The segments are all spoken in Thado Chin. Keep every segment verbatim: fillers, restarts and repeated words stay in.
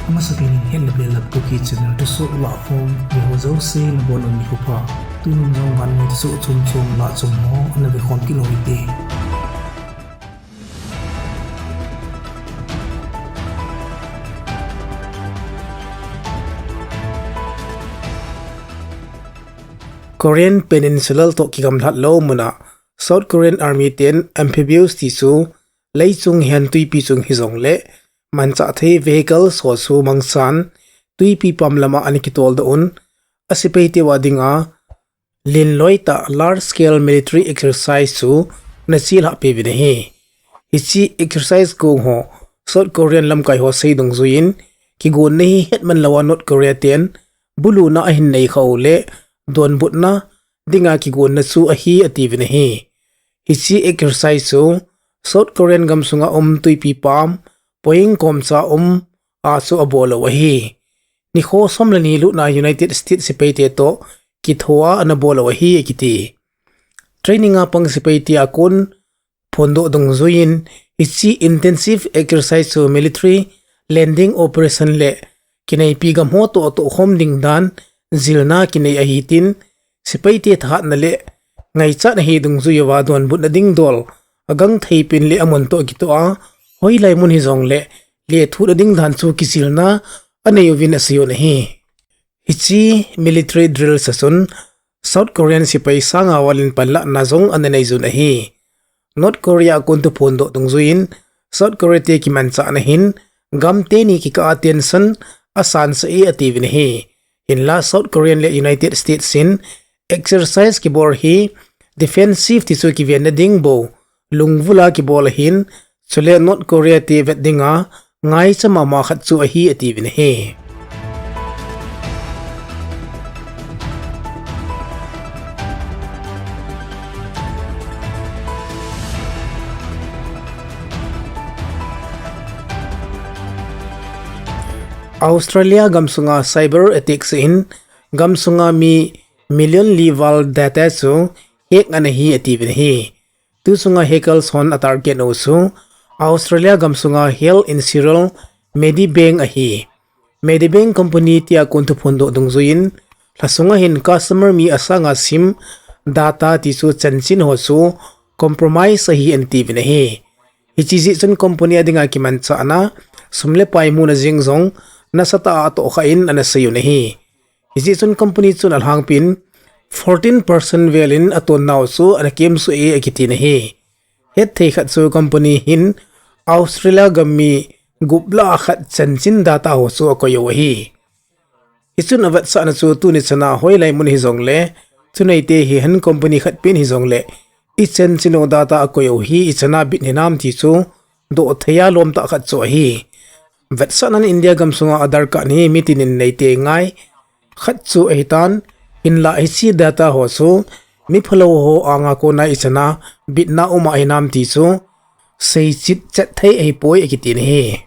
Amasapen in Hetlep le Lapkuki channel thusoh lahkhom, neiho jouse nabonun nikho pha. Tunin jong vannoi thusoh chomchom lahchom ho ana vekhom kit u hite. Korean Peninsula toh kigamlhat lou muna South Korean Army ten amphibious tichu leichung hihen twipi chung hijongle manchah thei vehicles ho chu mangchan twipi pam lama ana kitoldoh un, asepai teu a dinga linloi tah large scale military exercise chu ana chelhah peh uvin ahi. Hiche exercise kong ho South Korean lamkai ho sei dungjuiyin, kigonna hi hetman louva North Korea ten buluna ahin nei khah u le donbutna dinga kigonna chu ahi atiuvin ahi. Hiche exercise chu South Korean gamsunga um twipi pam, poing komcha um a chu abol u ahi. Nikho som le ni lutna United States sepaite toh kithoa ana bol u ahi akiti. Training a pang sepaite a kon phondoh dungjuiyin, hiche intensive exercise chu military landing operation le kinaipi gam ho toh atohkhom ding dan jilna kinei ahi tin, sepaite thahatna le ngaichatna hi dungjui uva donbutna ding dol agangthei pen le amun toh kitoh a, hoilai mun hijongle lethutna ding dan chu kijilna anei uvin asei un ahi. Hiche military drills a chun South Korean sepai sang nga val in panlahna jong ana neijun ahi. North Korea a kon thuphondoh dungjuiyin, South Korea te kimanchahna hin gam teni kikah a tension asansah e atiuvin ahi. Hinla South Korean le United States in exercise kibol hi defensive tichu kivenna ding bou lungvula kibol ahin, chule North Korea te vet dinga ngaicha mama khat chu ahi atiuvin ahi. Australia gamsunga cyber attack seh in gamsunga mi million li val data chu hack ana hi atiuvin ahi. Tuchunga hackers hon atarget u chu Australia gamsunga health insurance Medibank ahi. Medibank company tia kon thuphondoh dungjuiyin, lhasunga hin customer mi asanga sim data tichu chanchin ho chu compromise ahi atiuvin ahi. Hiche jeh chun company a dinga kimanchahna, sum le pai muna jeng jong nasatah a atohkhah in ana sei un ahi. Hijeh chun company chun alhangpin fourteen percent vel in atonnau chu ana kemsuh e akitin ahi. Hetthei khat chu company hin Australia gam mi gup lah a khat chanchin data ho chu akoi u ahi. Hichun avetsahna chu tuni chana hoilai mun hijongle, thuneite hihen company khat pen hijongle, ichanchin u data akoi u hi ichana bit hinam ti chu dohthei a lomtah khat chu ahi. Vetsahnan India gamsunga Aadhaar card hi mitinin neitei ngai khat chu ahitan, hinlah hiche data ho chu miphalou ho anga kona ichana bitna um ahinam ti chu seichit chet thei ahipoi akitin ahi.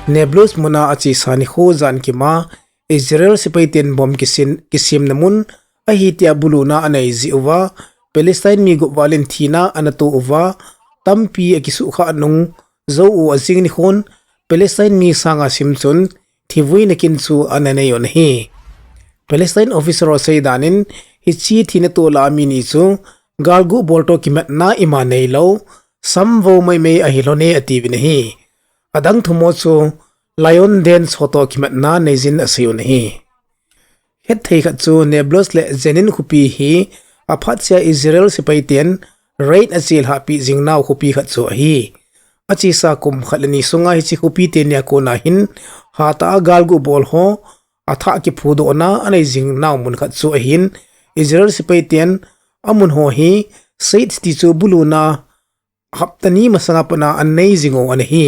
Nablus muna achesa nikho jan kima Israel sepaiten bomb kisin, kisemna mun ahi tia buluna anei jeh uva, Palestine mi gup val in thina ana to uva, tampi akisuhkhah nung jou u ajing nikhon, Palestine mi sang nga sim chun thivuina kin chu ana nei un ahi. Palestine officer ho seidan in, hiche thina to lah a mi ni chu galguh bol toh kimatna ima neilou, samvo maimai ahi lhon e atiuvin ahi. Adang thum ho chu Lion Dance ho toh kimatna neijin asei un ahi. Hetthei khat chu Nablus le Jenin khopi hi aphat chea Israel sepaiten raid achelhah peh jing nau khopi khat chu ahi. Achesa kum khat le ni sunga hiche khopi teni a kona hin hatah a galguh bol ho athah kiphudohna anei jing nau mun khat chu ahin, Israel sepaiten amun ho hi Sayyid tichu buluna hapta ni masanga pat a anei jing u ana hi.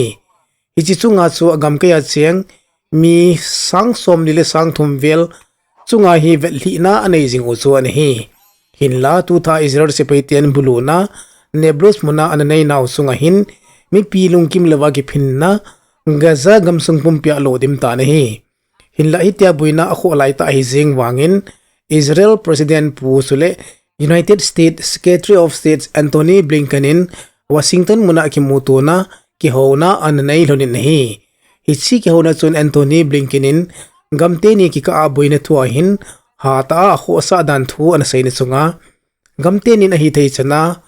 Hiche chunga chu agamkai a cheng mi sang somli le sang thum vel chunga hi vetlhihna anei jing u chu ana hi. Hinla tutha Israel sepaiten buluna Nablus muna ana nei nau chunga hin mipi lungkim louva kiphinna Gaza gamsung pumpia alodim tan ahi. Hinlah hitia boina akhoh laitah ahi jeng vangin, Israel President pu chule United States Secretary of State Antony Blinken in Washington muna kimutona kihouna ana nei lhonin ahi. Hiche kihouna chun Antony Blinken in gamteni kikah a boina thua hin hatah a akhohsah dan thu ana seina chunga, gamtenin ahithei chana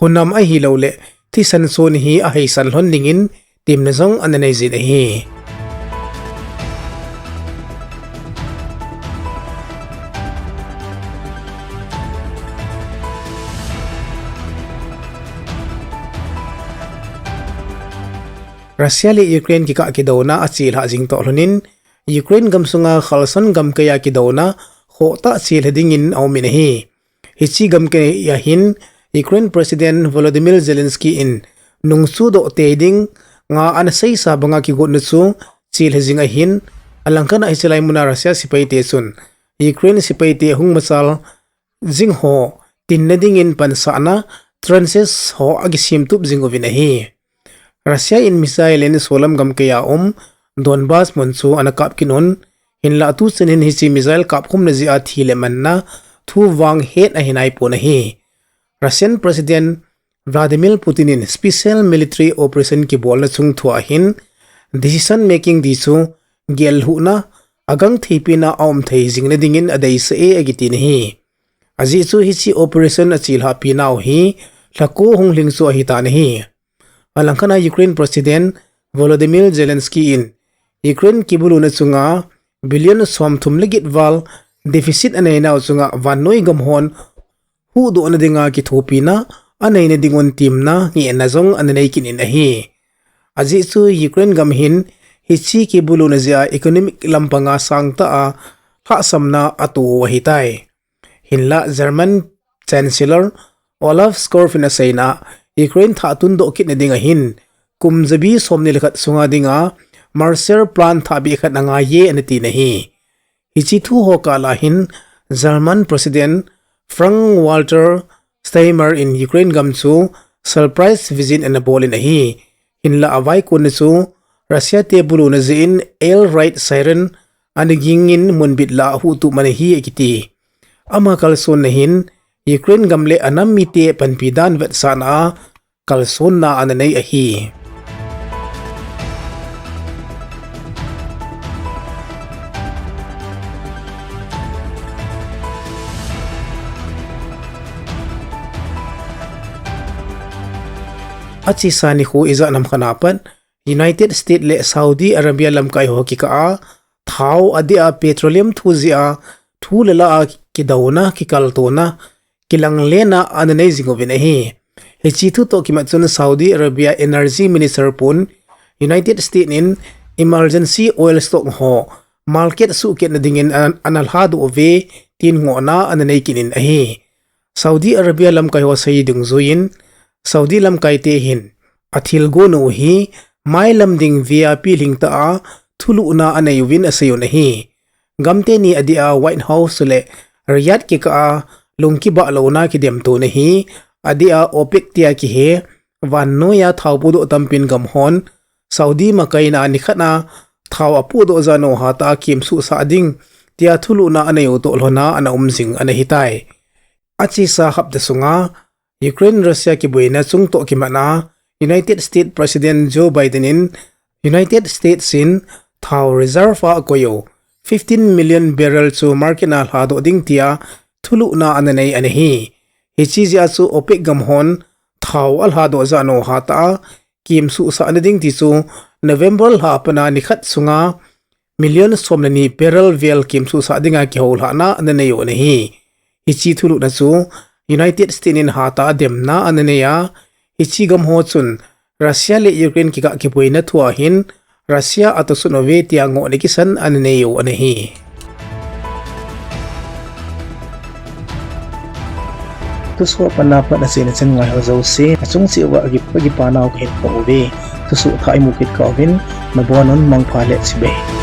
hunam ahilouleh thisan son hi aheisan lhon dingin temna jong ana neijin ahi. Russia le Ukraine kikah kidouna achelhah jing toh lhonin, Ukraine gamsunga Kherson gamkaiya kidouna khohtah chelha dingin aumin ahi. Hiche gamkaiya hin Ukraine President Volodymyr Zelensky in nungchudoh tei dinga ana seisa banga kigotna chu chelha jing ahin, alangkhat a hiche lai muna Russia sepaite chun Ukraine sepaite hung machal jing ho tinna dingin pansahna trenches ho akisemtup jing uvin ahi. Russia in missile in solam gamkaiya um Donbas mun chu ana kap kit un, hinlah tuchan hin hiche missile kapkhumna jeh a thi le manna thu vang het ahi naipon ahi. Russian President Vladimir Putin in special military operation kibolna chungthua hin decision making ti chu gellhuhna, agangtheipina aumthei jingna dingin adeisah e akitin ahi. Ajeh chu hiche operation achelhahpi nau hi lhako hunglhing chu ahitan ahi. Alangkhat a Ukraine President Volodymyr Zelensky in Ukraine kibuluna chunga billion somthum le get val deficit aneinau chunga vannoi gamhon huhdohna dinga kithopina aneina dingun temna ngehna jong ana nei kit in ahi. Ajeh chu Ukraine gam hin hiche kibuluna jeh a economic lampanga sangtah a lhahsamna ato u ahitai. Hinlah German Chancellor Olaf Scholz in aseina, Ukraine thah tundoh kitna dinga hin kum jabi somni le khat sunga dinga Marshall Plan thahbeh khat angaiye anatin ahi. Hiche thu ho kah lah hin German President Frank-Walter Steinmeier in Ukraine gam chu surprise visit anabolin ahi. Hinlah avaikonna chu Russia te buluna jeh in air raid siren anagingin munbit lah a huhtup man ahi akiti. Ama kalsonna hin Ukraine gam le anam mite panpi dan vetsahna a kalsonna ananei ahi. Achesa nikho ijat ham khat a pat United States le Saudi Arabia lamkai ho kikah a thao adeh a petroleum thu jeh a thu le la a kidouna, kikaltona, kilanglenna ananei jing uvin ahi. Hiche thu toh kimat chun Saudi Arabia Energy Minister pun United States in emergency oil stock ho market suhketna dingin ana, analhadoh uve tin ngohna ananei kit in ahi. Saudi Arabia lamkai ho sei dungjuiyin, Saudi lamkaite hin athilgon u hi mailam ding V I P lhingtah a thulhuhna anei uvin aseiyun ahi. Gamteni adeh a White House le Riyadh kikah a lungkibah louna kidemtona hi adeh a OPEC tia kihe vannoiya thao pohdoh tampin gamhon Saudi makaina nikhat a thao apohdoh jat u hatah a kemsuhsah ding tia thulhuhna aneiu toh lhona ana um jing anahitai. Achesa hapta sunga Ukraine Russia kiboina chungtoh kimatna United States President Joe Biden in United States in thao reserve a akoiyu fifteen million barrel chu market a lhadoh ding tia thulhuhna ananei anahi. Hiche jeh a chu OPEC gamhon thao alhadoh jat u hatah a kemsuhsahna ding ti chu November lha a pat a nikhat sunga million somleni barrel vel kemsuhsah dinga kihoulhahna ananeiu anahi. Hiche thulhuhna chu United States in hatah a demna ananei a, hiche gamho chun Russia le Ukraine kikah kiboina thua hin Russia atohsut uve tia ngohna kisan ananeiu anahi. Thusoh a pat a pat achaina chan ngaiho jouse, achung cheh uva kakipa nau kahin phong uve. Thusoh thah imu kit kah uvin, nabonun mangpha le chibai.